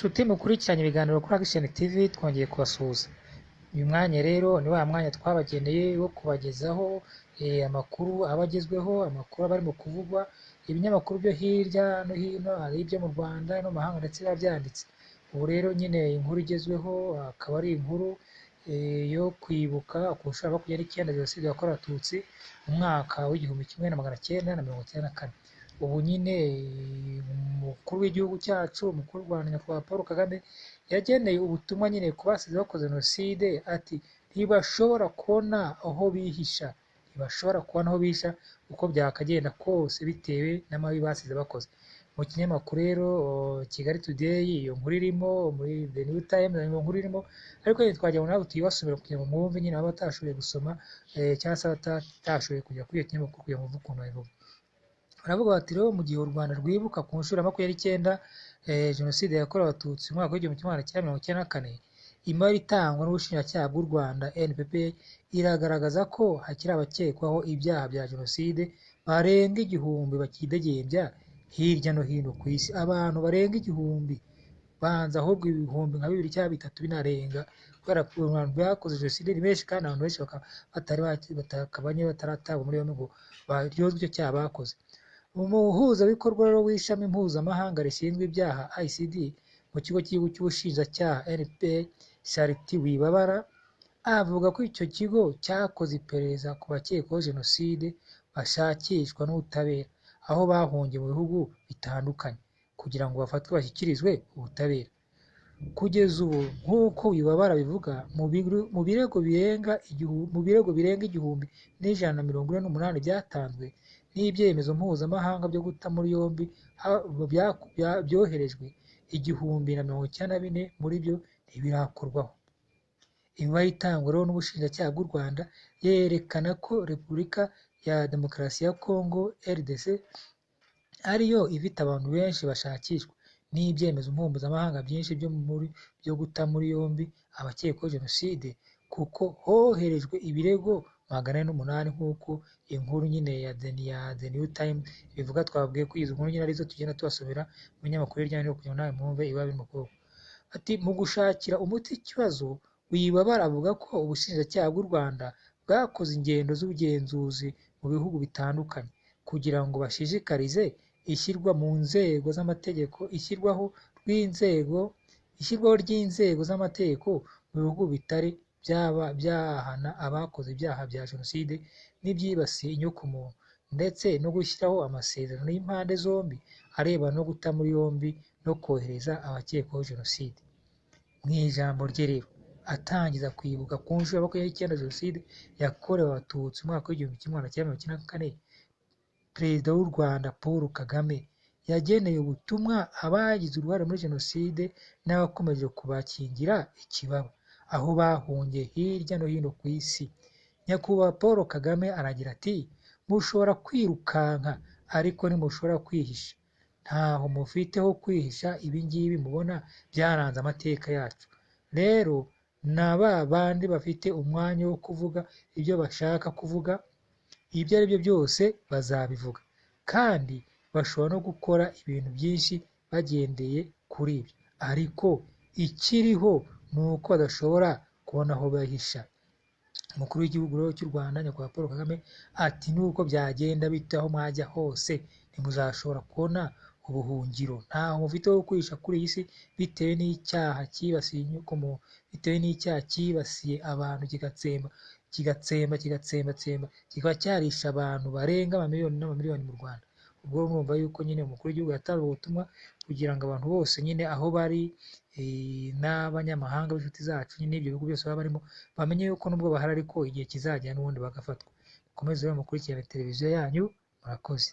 Nshuti mukurikiranye ibiganiro kuri Action TV, twongeye kubasuhuza. Uyu mwanya rero ni wa mwanya twabageneye wo kubagezaho amakuru aba agezweho, amakuru aba arimo kuvugwa, ibinyamakuru byo hirya no hino, ari ibyo mu Rwanda no mu mahanga ndetse biba byanditse. Ubu rero nyine inkuru igezweho akaba ari inkuru yo kwibuka ku nshuro ya 29 Jenoside yakorewe Abatutsi mu mwaka w'1994. Ubu nyine umukuru w'igihugu cyacu, umukuru w'u Rwanda Nyakubahwa Paul Kagame, yageneye ubutumwa nyine ku basize bakoze Jenoside, ati ntibashobora kubona aho bihisha, ntibashobora kubona aho bihisha uko byakagenda kose bitewe n'amabi basize bakoze. Mu kinyamakuru rero Kigali Today iyo nkuru irimo, muri The New Times iyo nkuru irimo, ariko nyine twagira ngo nawe tuyibasomere kugira ngo mwumve nyine ababa batashoboye gusoma cyangwa se abatashoboye kujya kuri iyo kinyamakuru kugira ngo mwumve ukuntu babivuga. Baravuga bati rero mu gihe u Rwanda rwibuka ku nshuro ya 29 Jenoside yakorewe Abatutsi mu mwaka w'1994, imibare itangwa n'Ubushinjacyaha bw'u Rwanda NPP iragaragaza ko hakiri abakekwaho ibyaha bya Jenoside barenga 1000 bakidegembya hirya no hino ku isi. Abantu barenga 1000, banza ahubwo ibihumbi nka 2 cyangwa 3 binarenga, kubera ko abantu bakoze Jenoside ni benshi kandi abantu benshi bakaba bataratabwa muri yombi ngo baryozwe icyo cyaha bakoze. Umuhuzabikorwa rero w'ishami mpuzamahanga rishinzwe ibyaha ICD mu kigo cy'igihugu cy'ubushinjacyaha NPA, Charity Wibabara, avuga ko icyo kigo cyakoze iperereza ku bakekwaho Jenoside bashakishwa n'ubutabera aho bahungiye mu bihugu bitandukanye kugira ngo bafatwe bashyikirizwe ubutabera. Kugeza ubu nk'uko Wibabara abivuga, mu birego birenga 1148 byatanzwe n'ibyemezo mpuzamahanga byo guta muri yombi byoherejwe, 1094 muri byo ntibirakorwaho. Imibare itangwa rero n'Ubushinjacyaha bw'u Rwanda yerekana ko Repubulika ya Demokarasi ya Congo RDC ariyo ifite abantu benshi bashakishwa n'ibyemezo mpuzamahanga byinshi byo guta muri yombi abakekwaho Jenoside, kuko hoherejwe ibirego 408 nk'uko inkuru nyine ya The New Times bivuga. Twababwiye ko izo nkuru nyine arizo tugenda tubasomera mu binyamakuru hirya no hino kugira ngo nawe mwumve ibiba birimo kuvugwa. Ati mu gushakira umuti ikibazo, Wibabara avuga ko Ubushinjacyaha bw'u Rwanda bwakoze ingendo z'ubugenzuzi mu bihugu bitandukanye kugira ngo bashishikarize ishyirwa mu nzego z'amategeko, ishyirwaho ry'inzego z'amategeko mu bihugu bitari byaba byahana abakoze ibyaha bya Jenoside n'ibyibasiye inyokomuntu, ndetse no gushyiraho amasezerano y'impande zombi arebana no guta muri yombi no kohereza abakekwaho Jenoside. Mu ijambo rye rero atangiza kwibuka ku nshuro ya 29 Jenoside yakorewe Abatutsi mu mwaka w'1994, Perezida w'u Rwanda Paul Kagame yageneye ubutumwa abagize uruhare muri Jenoside n'abakomeje kubakingira ikibaba aho bahungiye hirya no hino ku isi. Nyakubahwa Paul Kagame aragira ati mushobora kwirukanka ariko ntimushobora kwihisha, ntaho mufite ho kwihisha, ibi ngibi mubona byaranze amateka yacu. Rero na ba bandi bafite umwanya wo kuvuga ibyo bashaka kuvuga, ibyo ari byo byose bazabivuga, kandi bashobora no gukora ibintu byinshi bagendeye kuri ibyo, ariko ikiriho ni uko badashobora kubona aho bahisha. Umukuru w'igihugu rero cy'u Rwanda Nyakubahwa Paul Kagame ati nuko byagenda bite aho mwajya hose ntimuzashobora kubona ubuhungiro, ntaho mufite ho kwihisha kuri iyi si bitewe n'icyaha cyibasiye inyokomuntu, bitewe n'icyaha cyibasiye abantu kigatsemba kigatsemba kigatsembatsemba kikaba cyarisha abantu barenga amamiliyoni n'amamiliyoni mu Rwanda. Ubwo murumva yuko nyine umukuru w'igihugu yatanze ubutumwa kugira ngo abantu bose nyine aho bari n'abanyamahanga b'inshuti zacu nyine ibyo bihugu byose baba barimo bamenye yuko nubwo bahari ariko igihe kizagera n'ubundi bagafatwa. Mukomeze rero mukurikirane televiziyo yanyu, murakoze.